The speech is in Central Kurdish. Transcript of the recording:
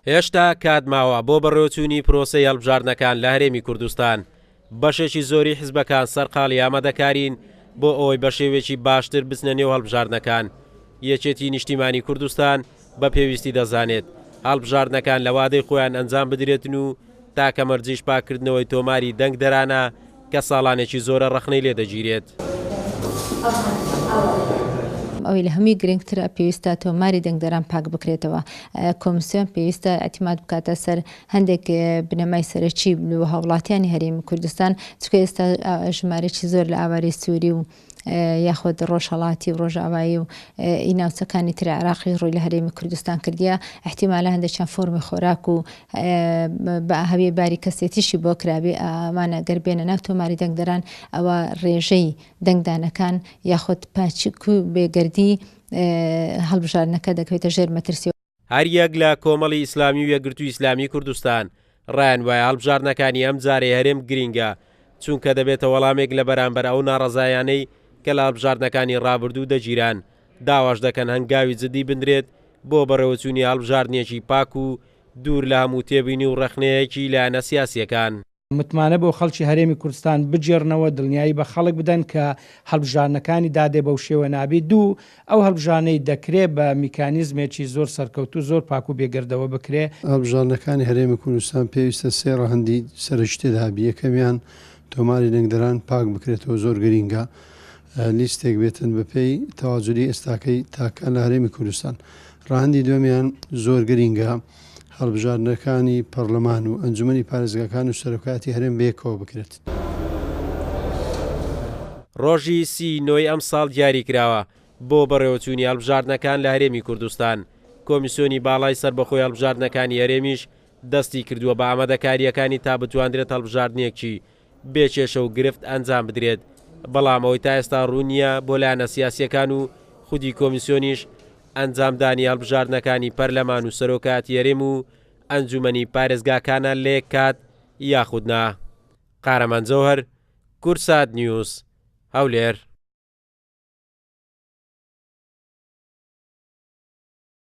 هێشتا کات ماوە بۆ بەڕێوەچوونی پرۆسەی هەڵبژاردنەکان لە هەرێمی کوردستان، بەشێکی زۆری حزبەکان سەرقاڵی ئامادەکارین بۆ ئەوەی بە شێوەیەکی باشتر بچنە نێو هەڵبژاردنەکان، یەکێتی نیشتیمانی کوردستان بە پێویستی دەزانێت هەڵبژاردنەکان لە وادەی خۆیان ئەنجام بدرێتن و تاکە مەرجیش پاککردنەوەی تۆماری دەنگدەرانە کە ساڵانێکی زۆرە ڕەخنەی لێ دەگیرێت. ئەوەی لە هەمووی گرنگترە پێویستە تۆماری دەنگدەران پاک بکرێتەوە، کۆمسیۆن پێویستە ئیعتیماد بکاتە سەر هەندێک بنەمای سەرەکی بۆ هاوڵاتیانی هەرێمی کوردستان، چونکە ئێستا ژمارەیەکی زۆر لە ئاوارەی سووری و یاخود ڕۆژهەڵاتی و ڕۆژاوایی و ئی ناوچەکانی تر عێراقیش ڕووی لە هەرێمی کوردستان کردیە، ئیحتیمالە هەندێکیان فۆرمی خۆراک و بە هەویە باری کەسێتیشی بۆ کرابێ، ئەمانە گەر بێنە ناو تۆماری دەنگدەران ئەوە ڕێژەی دەنگدانەکان یاخود پاچک و بێگەردی هەڵبژاردنەکە دەکەوێتە ژێر مەترسیەوە. هەریەک لە کۆمەڵی ئیسلامی و یەکگرتووی ئیسلامی کوردستان ڕایان وایە هەڵبژاردنەکانی ئەمجارەی هەرێم گرینگە، چونکە دەبێتە وەڵامێک لە بەرامبەر ئەو ناڕەزایانەی کە لە هەڵبژاردنەکانی ڕابردوو دەگیران، داواش دەکەن هەنگاوی جدی بنرێت بۆ بەڕێوەچوونی هەڵبژاردنێکی پاک و دوور لە هەموو تێبینی و ڕەخنەیەکی لایەنە سیاسییەکان. متمانە بۆ خەڵکی هەرێمی کوردستان بگێڕنەوە، دڵنیایی بە خەڵک بدەن کە هەڵبژاردنەکانی دادێ بەو شێوە نابی، دوو، ئەو هەڵبژانەی دەکرێ بە میکانیزمێکی زۆر سەرکەوتوو زۆر پاک و بێگەردەوە بکرێ. هەڵبژاردنەکانی هەرێمی کوردستان پێویستە سێ ڕەهەندی سەرەکی تێدا هەبی، یەکەمیان تۆماری دەنگدەران پاک بکرێتەوە زۆر گرینگە لیستێک بێتن بەپێی تەواجودی ئێستاکەی تاکان لە هەرێمی کوردستان. ڕەهەندی دووەمیان زۆر گرینگە هەڵبژاردنەکانی پەڕلەمان و ئەنجومەنی پارێزگاکان و سەرۆکایەتی هەرێم بەیەکەوە بکرێت. ڕۆژی سی نۆی ئەمساڵ دیاریکراوە بۆ بەڕێوەچوونی هەڵبژاردنەکان لە هەرێمی کوردستان، کۆمیسیۆنی باڵای سەربەخۆی هەڵبژاردنەکانی هەرێمیش دەستی کردووە بە ئامادەکارییەکانی تا بتواندرێت هەڵبژاردنێکی بێ کێشە و گرفت ئەنجام بدرێت، بەڵام ئەوەی تا ئێستا ڕوون نییە بۆ لایەنە سیاسییەکان و خودی کۆمیسیۆنیش ئەنجامدانی هەڵبژاردنەکانی پەرلەمان و سەرۆکایەتی هەرێم و ئەنجومەنی پارێزگاکانە لە یەک کات یاخود نا. قارەمان جەوهەر، کوردسات نیوز، هەولێر.